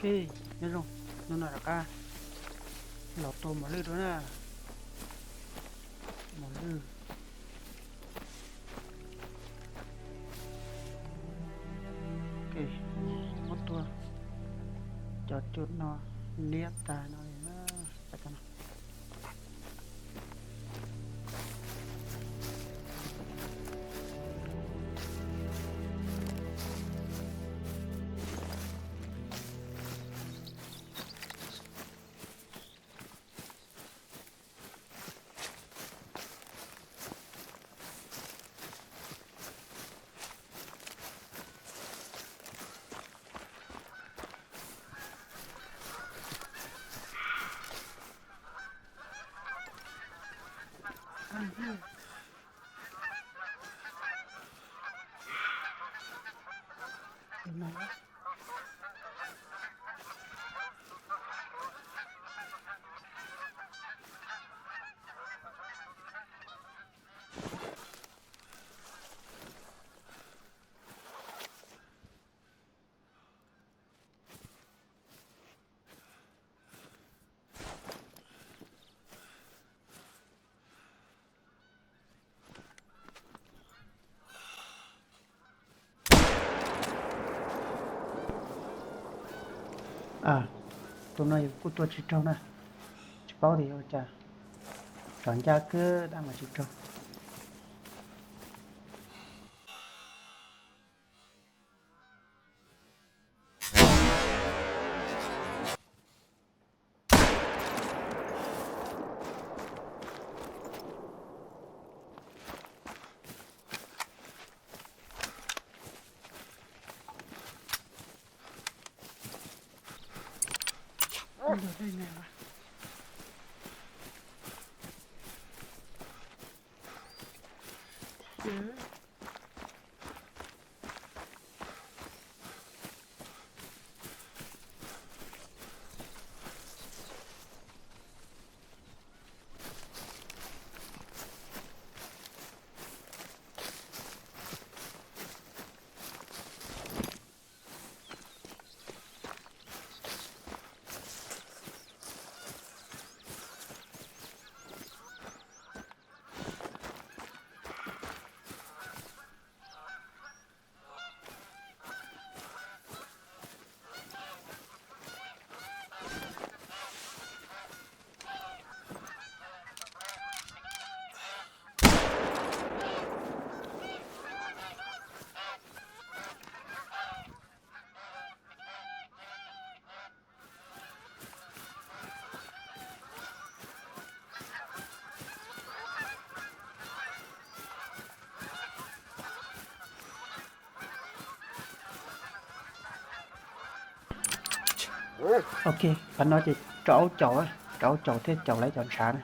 Nyob zoo, hnub no rov qab los tua mos lwj dua na. Mos lwj. Ok, muab tua cov cua no liab tag no li na. Tus no kuj tua tsis raug na, tsis paub tias ua cas, rov ncaj kawg dab mas tsis raug. Ok, qhov no ces rau aub caum, rau aub caum thiab caum lawv cov ntshav na.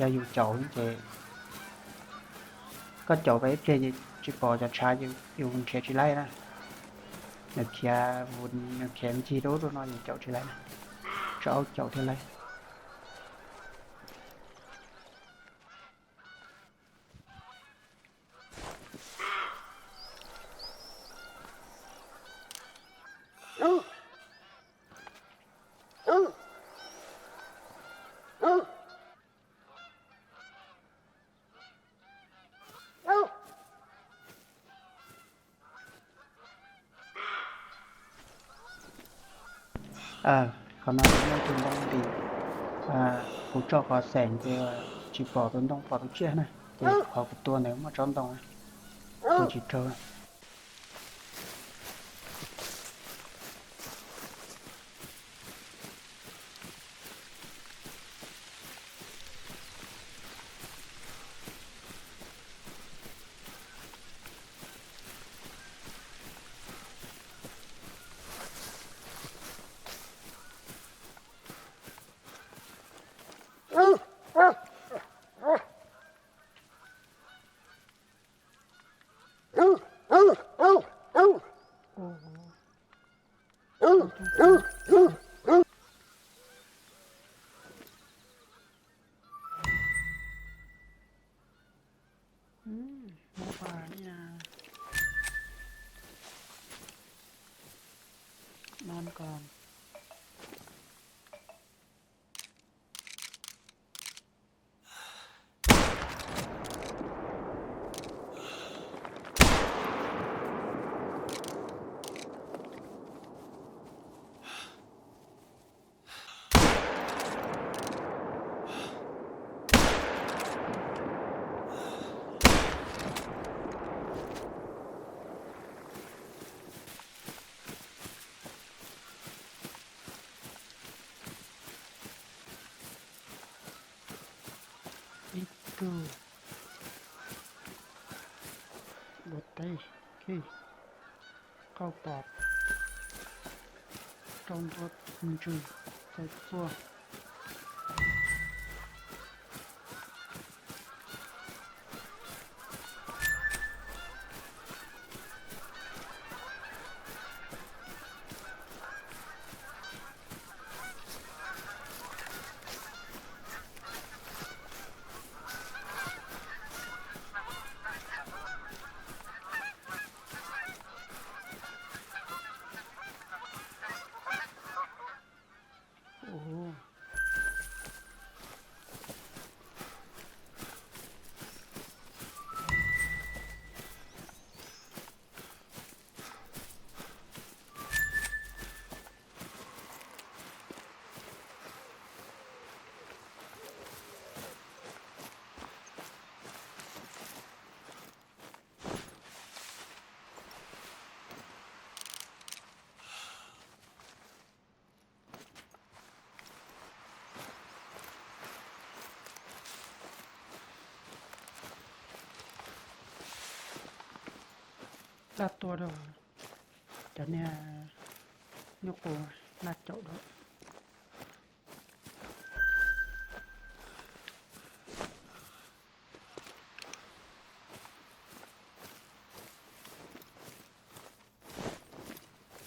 Yog yus caum ces koj caum pem ib pliag ces tsis pom cov ntshav, yus nrhiav tsis laib na. Nws khiav, nws khiav ncig rau ub rau no yus caum tsis laib na. Rau aub caum thiaj laib. Qhov no muaj tus ntoo nti, kuv tso qhov xeem ces tsis pom tus ntoo, pom tus tsiaj na, ces qhov kuv tua ntawd muaj tsob ntoo, tua tsis raug. Noj ko. Ib tug npua teb, khij, qauj pom, rau ntua ntsws, txawm txua. Laj tua rau cov niag nyuj qus laj caum rau.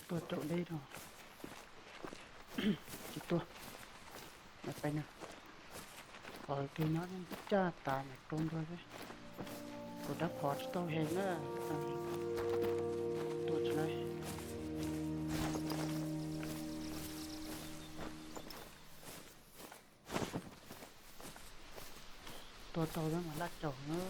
Tua caum deb no. Tsis tua. Peb no. Qhov twg nyob caj tas mas rau ntua xwb. Kuv rab phom tsis tau heev na. Tua tsis laib. Tua tau lawm mas laj caum na.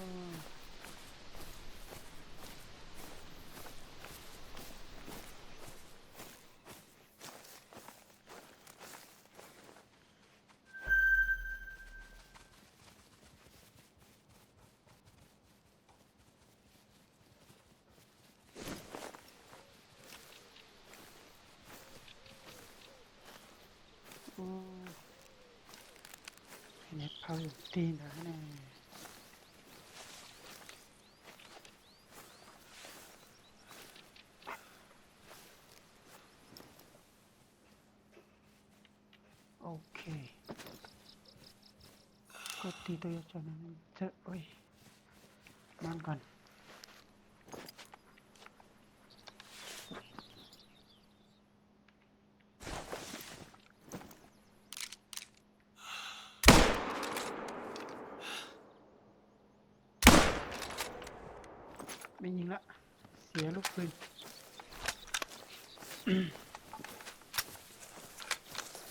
Ub, niag phauj yus tig ntawd ne. Ok. Koj tig tau yuav tsam no txawm ua mab nqan. Me nyeeg lawm, xiav lub pw.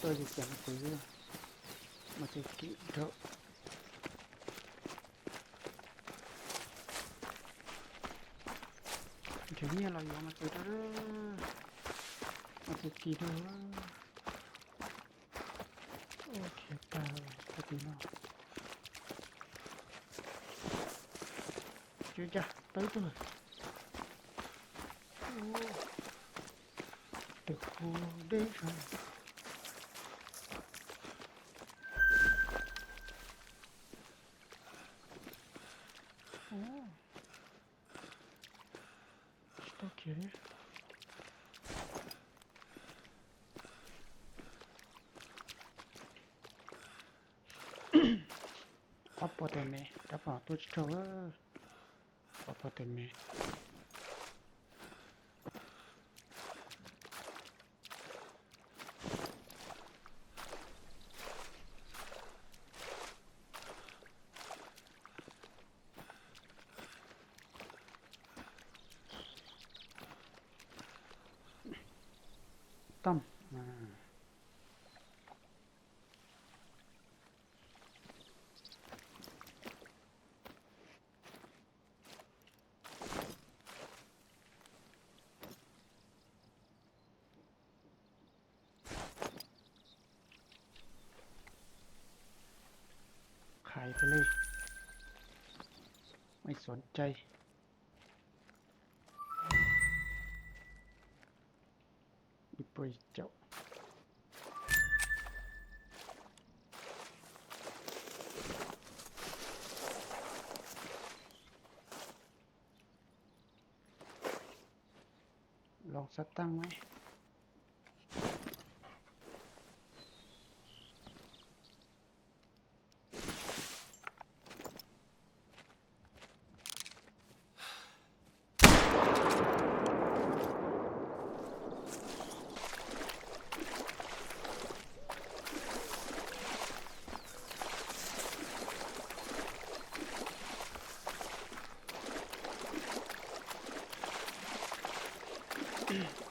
Tuaj ces ceev kwv, mas ces kim rau. Nrhiav nyiaj los yuav mas ces rau, mas ces kim rau. Ua khiav tag tag tim no. Tsis ua cas, peb tug lawm. Tus kuv deb zog. Tsis tau khiav li. Ob pov tes me, rab phom tuaj tsis raug. Ob pov tes me. Tom. Khai peb li, mej xuam cai. Ib puas caum. Loo xav tag mas.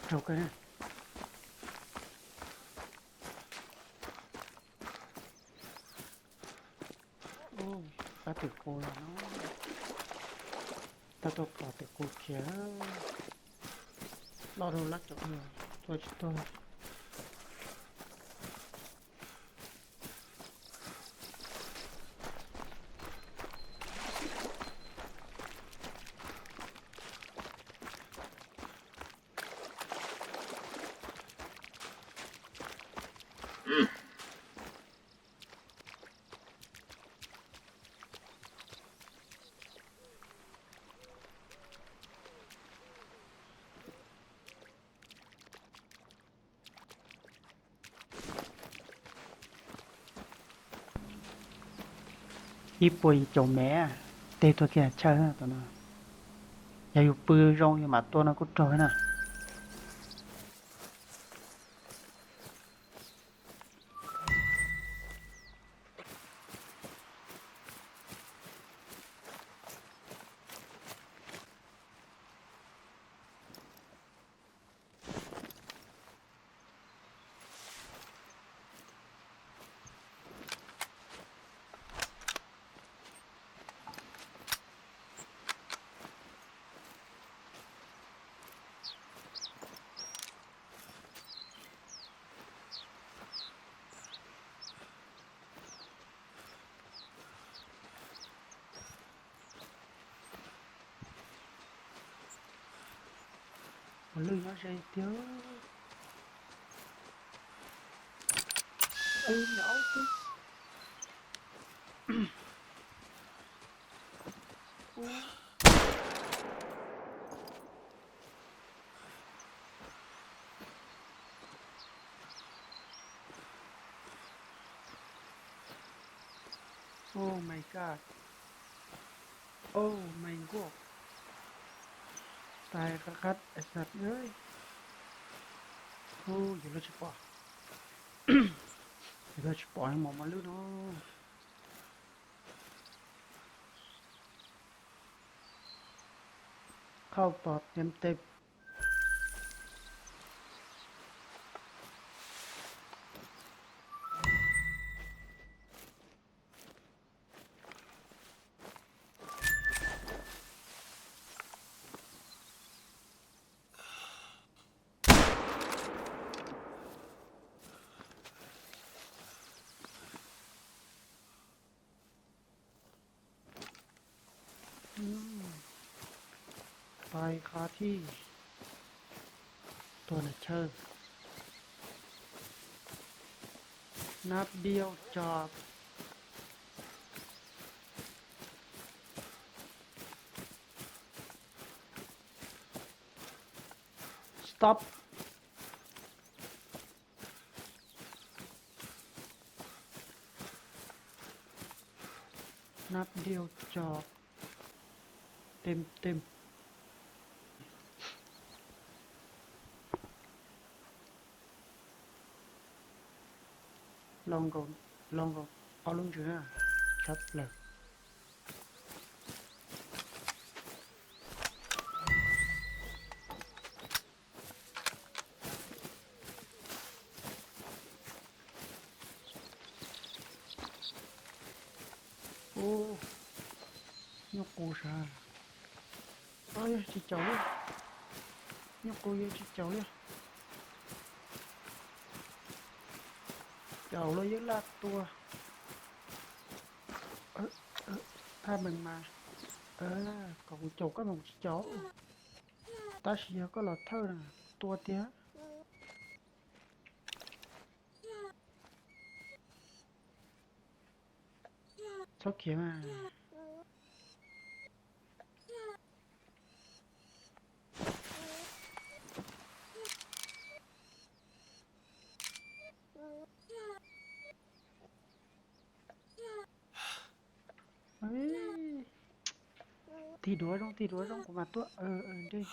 Raug kawg na. Ub, pab tim qus los no. Tab tuaj pom tim qus khiav. Loj rau lab caum, tuaj tsis tuaj. Ib puas yim caum mev, tes tuag kiag chaw tom no. Yog yus pw zoo yus mam tua no kuj raug na. Ua lwj nyob ze tiag. Ub, niam aub twb. Oh my god. Oh my god. Tais qab qab as. Hu, yus lub tsis pom. Yus lub tsis pom mos mos lwj no. Khauj pom tes tes. Tais qab thib. Tuag na chaw. Nab diau cov. Stop. Nab diau cov. Tem tem. Loo nkaus, loo nkaus ob lub ntsws na, tshab plaws. Nyuj qus sav. Tsis caum li. Nyuj qus yog tsis caum li. Caum los yeej laj tua. Thaj meem mas, kom kuv caum koj mas kuv tsis caum. Tab sis yog koj los thawj na, kuv tua tiag. Txhob khiav mas. Tig duav zoo, tig duav zoo kuv mam tuaj. Ntsej.